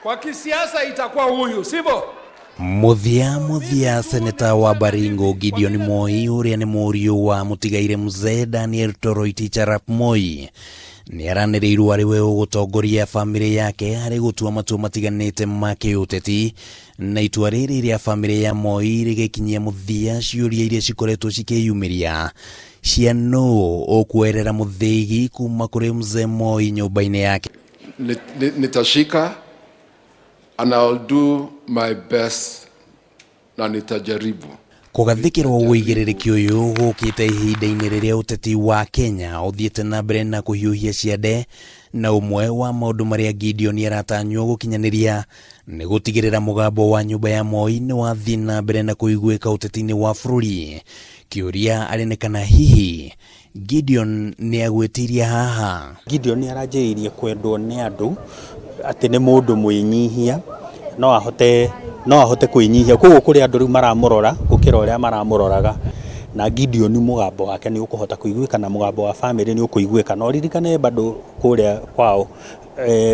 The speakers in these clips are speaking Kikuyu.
Kwa kisiasa itakuwa huyu, sivyo? Mũthia mũthia, seneta wa Baringo Gideon Moi, ũrĩa nĩ mũriũ wa mũtigaire mzee Daniel Toroitich arap Moi, nĩ aranĩrĩirwo arĩ we ũgũtongoria bamĩrĩ yake harĩ gũtua matua matiganĩte ma kĩũteti, na itua rĩrĩ rĩa bamĩrĩ ya Moi rĩgĩkinyia mũthia ciũria iria cikoretwo cikĩyumĩria cia nũũ ũkuoerera mũthĩgi kuma kũrĩ mzee Moi nyũmba-inĩ yake. Nitashika and I'll do my best na nitajaribu. Kũgathĩkĩrwo ũigĩrĩrĩki ũyũ gũkĩte ihinda-inĩ rĩrĩa ũteti wa Kenya ũthiĩte na mbere na kũhiũhia ciande, na ũmwe wa maũndũ marĩa Gideon aratanywo gũkinyanĩria nĩ gũtigĩrĩra mũgambo wa nyũmba ya Moi nĩ wathiĩ na mbere na kũiguĩka ũteti-inĩ wa bũrũri. Kĩũria arĩ nĩ kana hihi Gideon nĩ agwĩtiria haha. Gideon nĩ aranjĩrĩirie kwendwo nĩ andũ atĩ nĩ mũndũ mwĩnyihia, no ahote kwĩnyihia, koguo kũrĩ andũ rĩu maramũrora gũkĩra ũrĩa maramũroraga. Na Gideon mũgambo wake nĩ ũkũhota kũiguĩka na mũgambo wa family nĩ ũkũiguĩka. Na ũririkane bado kũrĩa kwao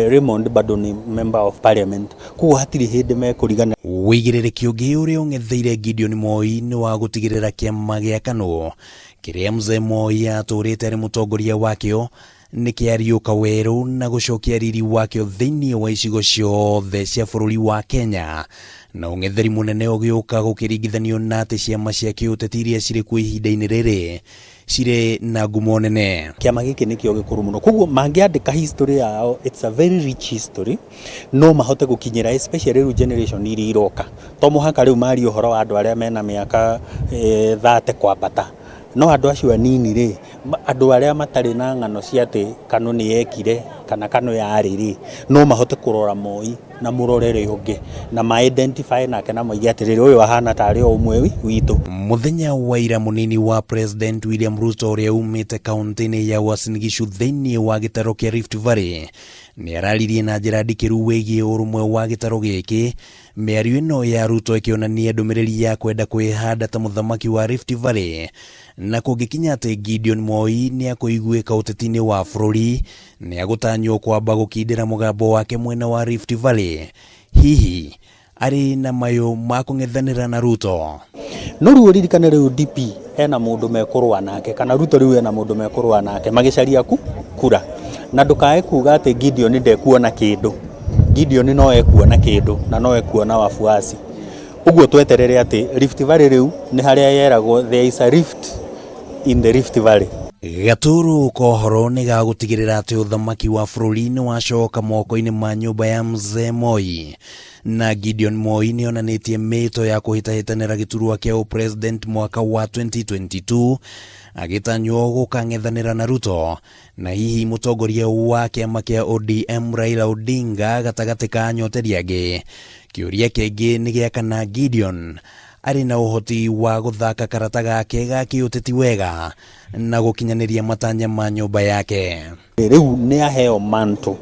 Raymond bado nĩ member of parliament, koguo hatirĩ hĩndĩ mekũrigana. Ũigĩrĩrĩki ũngĩ ũrĩa ũng'etheire Gideon Moi nĩ wa gũtigĩrĩra kĩama gĩa KANU kĩrĩa mzee Moi atũrĩte arĩ mũtongoria wakĩo nĩ kĩariũka werũ na gũcokia riri wakĩo thĩinĩ wa icigo ciothe cia bũrũri wa Kenya, na ũng'etheri mũnene ũgĩũka gũkĩringithanio na atĩ ciama cia kĩũteti iria cirĩ kuo ihinda-inĩ rĩrĩ cirĩ na ngumo nene. Kĩama gĩkĩ nĩkĩo gĩkũrũ mũno, koguo mangĩandĩka history yao, it's a very rich history, no mahote gũkinyĩra especially rĩu generation iria iroka. To mũhaka rĩu marie ũhoro wa andũ arĩa mena mĩaka 30 kwambata, no andũ acio anini rĩ, andũ arĩa matarĩ na ng'ano cia atĩ KANU nĩ yekire kana KANU yarĩ rĩ, no mahote kũrora Moi na mũrorere ũngĩ na ma identify nake na moige atĩrĩrĩ, ũyũ ahana tarĩ o ũmwe witũ. Mũthenya wa ira, mũnini wa President William Ruto ũrĩa umĩte kaunti-inĩ ya Uasin Gishu thĩinĩ wa gĩtaro kĩa Rift Valley nĩ araririe na njĩra ndikĩru wĩgiĩ ũrũmwe wa gĩtaro gĩkĩ. Mĩario ĩno ya Ruto ĩkĩonania ndũmĩrĩri ya kwenda kwĩhanda ta mũthamaki wa Rift Valley, na kũngĩkinya atĩ Gideon Moi nĩ akũiguĩka ũteti-inĩ wa bũrũri, nĩ agũtanywo kwamba gũkindĩra mũgambo wake mwena wa Rift Valley. Hihi arĩ na mayũ ma kũng'ethanĩra na Ruto? No rĩu ũririkane rĩu DP hena mũndũ mekũrũa nake, kana Ruto rĩu hena mũndũ mekũrũa nake magĩcaria kura, na ndũkae kuga atĩ Gideon ndekuona kĩndũ. Gideon no ekuona kĩndũ na no ekuona wafuasi. Ũguo tweterere atĩ Rift Valley rĩu nĩ harĩa yeragwo there is a rift in the Rift Valley. Gatũrũ kohoro nĩ gagũtigĩrĩra atĩ ũthamaki wa bũrũri nĩ wacoka moko-inĩ ma nyũmba ya mzee Moi, na Gideon Moi nĩ onanĩtie mĩto ya kũhĩtahĩtanĩra gĩturwa kĩa ũpresident mwaka wa 2022, agĩtanywo gũkang'ethanĩra na Ruto na hihi mũtongoria wa kĩama kĩa ODM Raila Odinga gatagatĩ ka anyoteri angĩ. Kĩũria kĩngĩ nĩ gĩa kana Gideon arĩ na ũhoti wa gũthaka karata gake ga kĩũteti wega na gũkinyanĩria matanya ma nyũmba yake. Rĩu nĩ aheo manto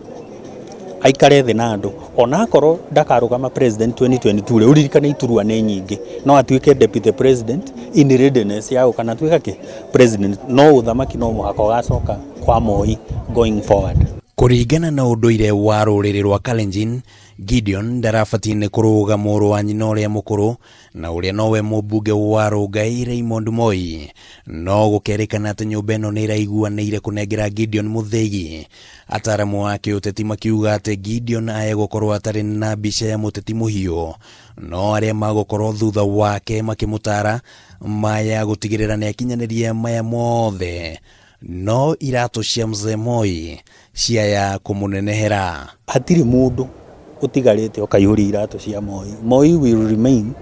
aikare thĩ na andũ, ona akorwo ndakarũgama president 2022 rĩ, ũririkane iturwa nĩ nyingĩ, no atuĩke deputy president in readiness ya gũka na atuĩka kĩ president, no ũthamaki no mũhaka ũgacoka kwa Moi going forward. Kũringana na ũndũire wa rũrĩrĩ rwa Kalenjin, Gideon ndarabatiĩ nĩ kũrũga mũrũ wa nyina ũrĩa mũkũrũ na ũrĩa nowe mũmbunge wa Rongai Raymond Moi, no gũkerĩkana atĩ nyũmba ĩno nĩ ĩraiguanĩire kũnengera Gideon mũthĩgi. Ataramu a kĩũteti makiuga atĩ Gideon aye gũkorwo atarĩ na mbica ya mũteti mũhiũ, no arĩa magũkorwo thutha wake makĩmũtara maya gũtigĩrĩra nĩ akinyanĩria maya mothe, no iratũ cia mzee Moi ciaya kũmũnenehera. Hatirĩ mũndũ ũtigarĩte ũkaihũria iratũ cia Moi. Moi will remain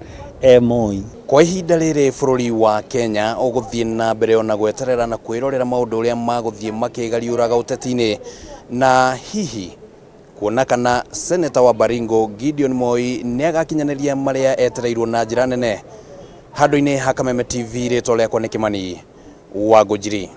e Moi. Kwa ihinda rĩrĩ, bũrũri wa Kenya ũgũthiĩ na mbere ona gweterera na kwĩrorera maũndũ ũrĩa magũthiĩ makĩgariũraga ũteti-inĩ, na hihi kuona kana seneta wa Baringo Gideon Moi nĩ agakinyanĩria marĩa etereirwo na njĩra nene. Handũ-inĩ ha Kameme TV, rĩtwa rĩakwa nĩ Kĩmani wa Ngũnjiri.